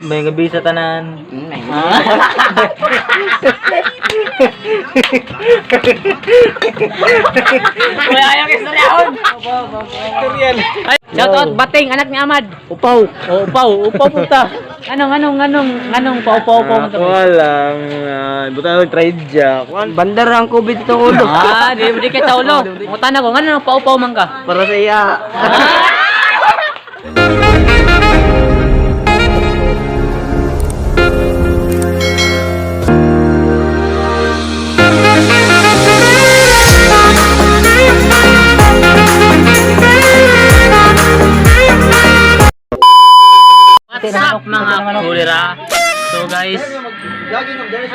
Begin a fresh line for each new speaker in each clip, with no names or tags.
May gabi sa tanan.
Uy, ayaw kay Saryahon. Ay, shout out Bating, anak ni Ahmad. Upaw. Oh, upaw, upaw punta. Anong paupaw upaw punta?
Ako lang. Buta lang trade jack.
Bandar ang COVID itong ulo.
Ah, di kay taulo. Mutan ako, nganong paupaw man ka?
Para sa iya.
What's up, mga kulira? So guys,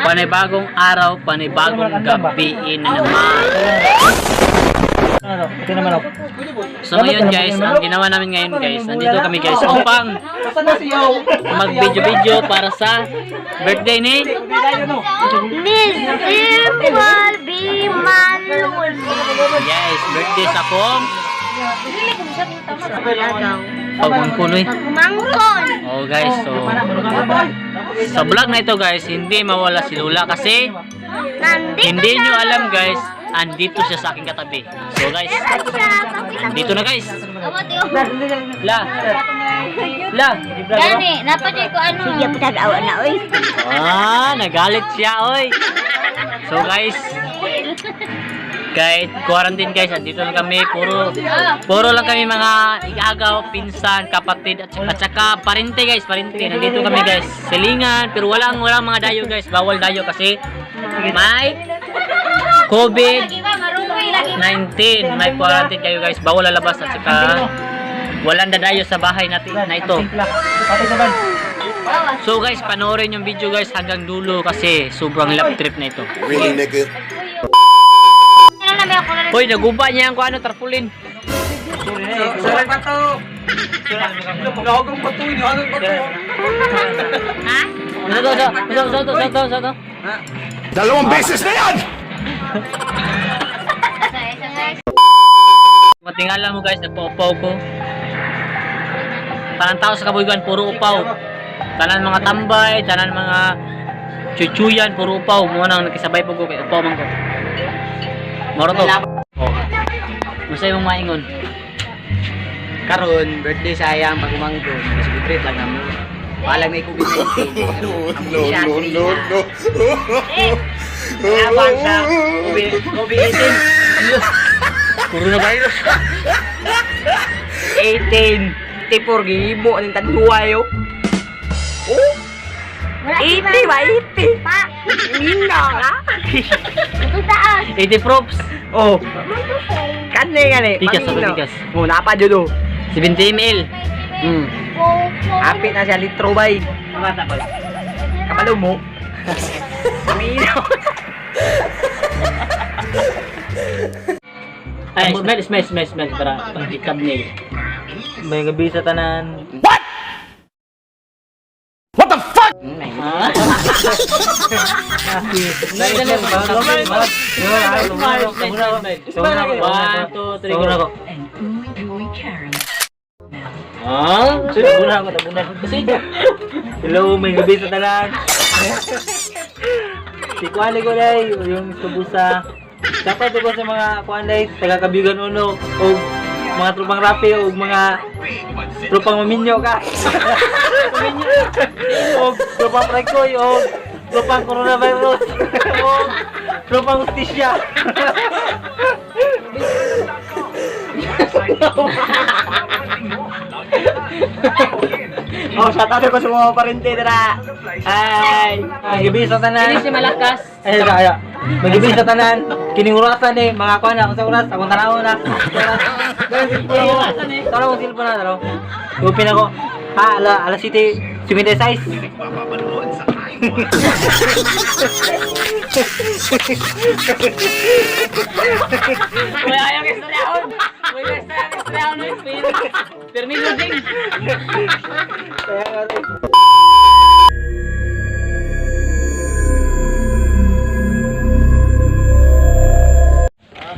panibagong araw, panibagong gabi na naman.
Ano? Ito naman ako.
So ngayon guys, ang ginawa namin ngayon guys, nandito kami guys upang mag-video-video para sa birthday ni
Miss Simple B. Manul.
Yes, birthday sa kong pagmangkuloy.
Mangkon.
Oh guys, so sa vlog na ito guys, hindi mawala si Lula kasi
Nandito
hindi
siya.
nyo alam guys, andito siya sa aking katabi. So guys, andito na guys. La. La.
Gani, napatay ko ano. Sige, putag awa na oy.
Ah, nagalit siya, oy. So guys, kahit quarantine guys, andito lang kami, puro puro lang kami mga igagaw, pinsan, kapatid at saka parente guys, parente. Nandito kami guys, silingan, pero walang walang mga dayo guys, bawal dayo kasi may COVID-19, may quarantine kayo guys, bawal lalabas at saka walang dadayo sa bahay natin na ito. So guys, panoorin yung video guys hanggang dulo kasi sobrang love trip na ito.
Really, nigga?
Hoy, naguba niya ang kuano tarpaulin.
Sarang bato.
Ano to, to, to, to, to, to, to, to.
Dalawang beses na yan!
Matingala mo guys, nagpaupaw ko. Tanan tao sa kabuyuan, puro upaw. Tanan mga tambay, tanan mga chuchuyan, puro upaw. Muna nang nakisabay po ko kay upaw man ko. Moro to. Oh. Masay mong maingon.
Karon, birthday sayang pagumangko. Celebrate lang namo. Walang may COVID-19.
No, no, no, no.
Laban sa COVID-18.
Coronavirus.
18. 84 gihimo ning tagduwa yo. Oh, 80 ba 80?
Pa.
Minda ka.
Ito taas.
80 props.
Oh. Kani gani.
Tikas,
pamino.
tikas.
Oh, napa jud oh.
70 ml.
Apit na siya litro bay. Kabalo mo. Pamino.
Ay, smell, smell, smell, smell. Para pang-thumbnail.
May gabi sa tanan.
Ah? One, two, three, go. Ah?
Tabunan ako, tabunan. Hello, may gabi sa tanan. Si Kuan ko day, yung subusa. Dapat ko sa mga kuan day, taga Kabigan Uno o mga tropang rapi o mga tropang maminyo ka. Maminyo. O tropang prekoy o tropang coronavirus o tropang ustisya.
Oh, shout out ko sa mga parente dira. Hi.
May gabi sa tanan.
Kini si Malakas.
Ay, ay, ay. May gabi sa tanan. Kining orasan eh, mga kuan na, unsa oras, akong tanaw na. Oras. Dahil cellphone ako. Tanaw akong cellphone na, tanaw. Open ako. Ha, ala, alas 7:56.
Uy, ayaw kay Saryahon. Uy, guys, ayaw kay Saryahon. Permiso ding.
Kaya nga,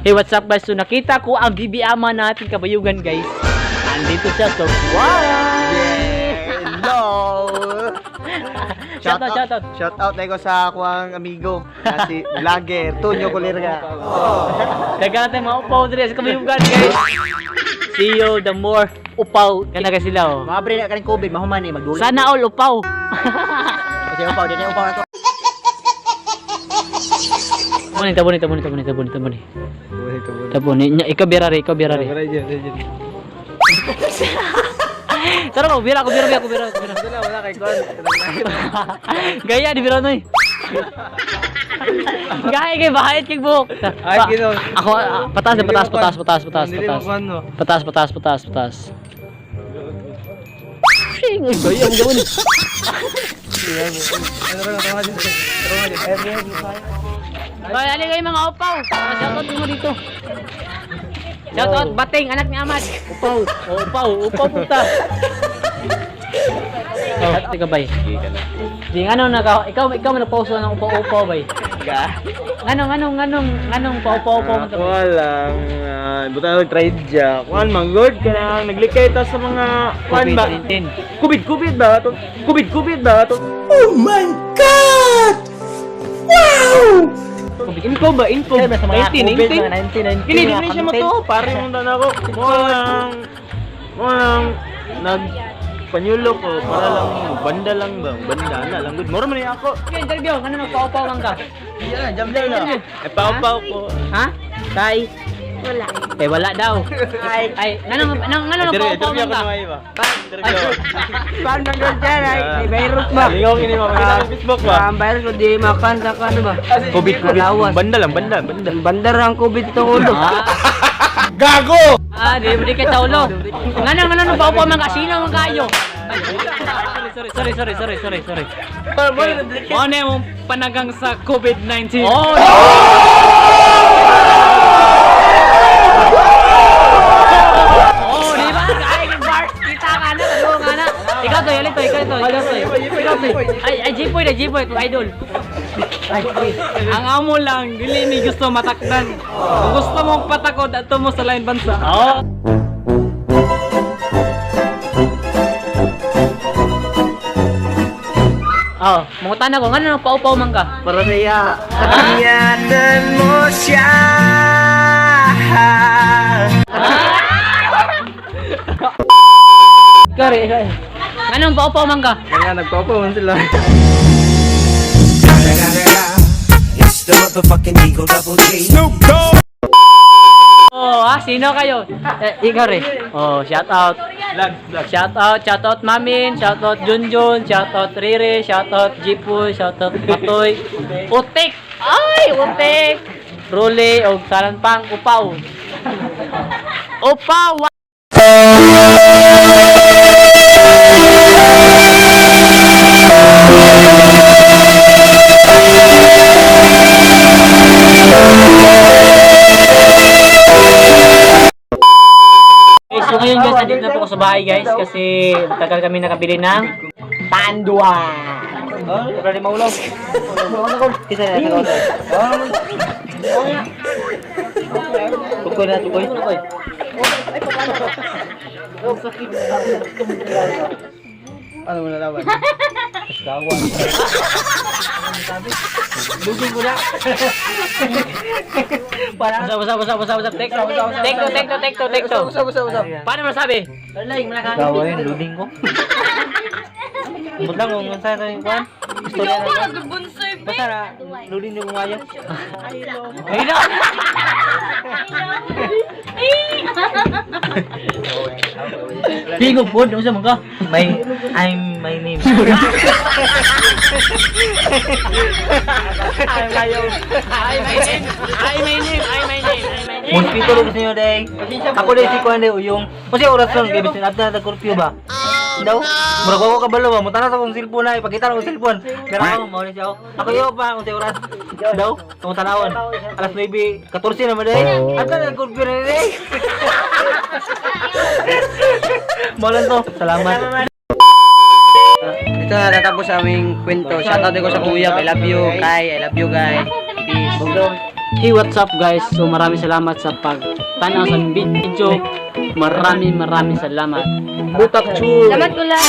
Hey, what's up guys? So nakita ko ang bibi ama natin kabayugan guys. Andito siya. So, wow!
Hello.
Shout out, shout out.
Shout out ko sa akuang amigo na si vlogger Tonyo Kulirga.
Dagan natin mga upaw diri sa Kabiugan, guys. See you the more upaw. Kana kasi sila oh.
Mga bre na kaning COVID mahuman eh magduli.
Sana all upaw.
Kasi upaw di na upaw na to.
Tabuni, tabuni, tabuni, tabuni, tabuni, tabuni. Tabuni. Nya, ikaw bira rin, ikaw bira rin. Tara ko, bira ko, bira ko, bira ko, bira.
Wala, wala kay Kwan.
Gaya, di bira noy. Gaya kay bahayat kay buhok.
Ay, Ginoo.
Ako, ah, pataas, pataas, pataas, pataas, pataas,
Dili
pataas.
mo kuwan, no?
Pataas, pataas, pataas, pataas. Shing, ay, gaya, ang gawin. Ay, ali kayo mga upaw. Ah, shoutout mo dito. Shoutout, Bating, anak ni Ahmad. Upaw. Oh, upaw, upaw puta. Oh, tika bay. Di ano naka ikaw ikaw man nagpauso ng upaw-upaw bay.
Ga.
Nganong nganong nganong nganong paupaw-upaw man ka bay?
Ako lang, buta nag trade dya. Kuan man good ka lang, naglikay ta sa mga kuan ba?
COVID-19.
Kubid kubid ba to? Kubid kubid ba to?
Oh my God! Wow!
Inko ba? Inko. 19, 19.
19,
Kini di na siya mo to, pare mo na ako. Mo lang mo lang nag panyulo ko para lang banda lang ba? Banda na lang good. Mura man ni ako.
Okay, interview, ngano nagpaupaw man ka?
Na. Eh pau-pau ko.
Ha? Tay.
Wala.
Eh wala daw. Ay, nganong nganong nganong nagpaupaw
Interview
man
ako
ka?
na may iba. Interview.
Paano nang doon dyan ay may virus ba?
Lingaw kini mo, makita sa Facebook ba?
Ang virus o di makan sa ano ba?
Covid, COVID.
Lawas.
Banda lang, banda, banda.
Bandar ang COVID itong ulo.
Ah,
Gago!
ah, di di kay sa ulo. Nganong nganong nagpaupaw man ka? Sino man kayo? Ay, sorry, sorry, sorry, sorry, sorry, sorry.
Ano yung panagang sa COVID-19?
Oh, Oh, di ba? Ay, bars, kita ka na, kaduwa ka na. Ikaw to, ikaw to, ikaw to, ikaw to. Ikaw to. Ay, ay, G-Poy na, G-Poy, idol.
Ang amo lang, dili mi gusto matakdan. Kung gusto mong patakod, ato mo sa lain bansa.
Oo. Oh, mangutan ako, ngano paupaw man ka?
Para sa iya.
Yanan mo siya.
Ikaw rin, ikaw rin. Nganong paupaw man ka?
Kaya nagpaupaw man sila.
It's the motherfucking Eagle Double G.
Snoop Dogg!
Oh, ah, sino kayo? Eh, ikaw rin. Oh, shout out.
Vlog, vlog.
Shout out, shout out Mamin, shout out Junjun, shout out Riri, shout out Jipoy, shout out Patoy. Utik! Ay, utik! Ruli og salan pang upaw. Upaw! Okay, so ngayon guys, nandito na po ako sa bahay guys kasi tagal kami nakabili ng
Tandua.
Wala ni maulaw.
Kisa na sa
Tukoy na, tukoy. Ano mo nalaman?
What's up, what's up, what's up, what's up, what's up? Take, take two, take two, take two, take two.
Usap, usap, usap.
Paano mo nasabi?
Gawa yun, loading ko. Butang kung saan na yung kwan. Istorya na kwan. Basta na, loading yung kumayo.
Ay, no!
King of food, unsa man ka? My, I'm my name.
Ay, my name! Ay, my name! Ay, my name! Ay, my name!
Mosquito ro gusto niyo day. Ako day si kuan day uyong. Kasi oras lang kay bisin adna na curfew ba. Daw, murag ako kabalo ba, mutana sa akong cellphone ay pakita na akong cellphone. Pero ako mao ni siya ako. Ako yo pa kung sa oras. Daw, kung tanawon. Alas 9:14 na man day. Adna na curfew na day. Mao lang to. Salamat.
Ito na natapos ang aming kwento. Shoutout ko sa kuya. I love you, Kai. I love you, guy. Peace.
Hey, what's up guys? So maraming salamat sa pagtanaw sa aming video. Maraming maraming salamat. Butak chur!
Salamat ko lang.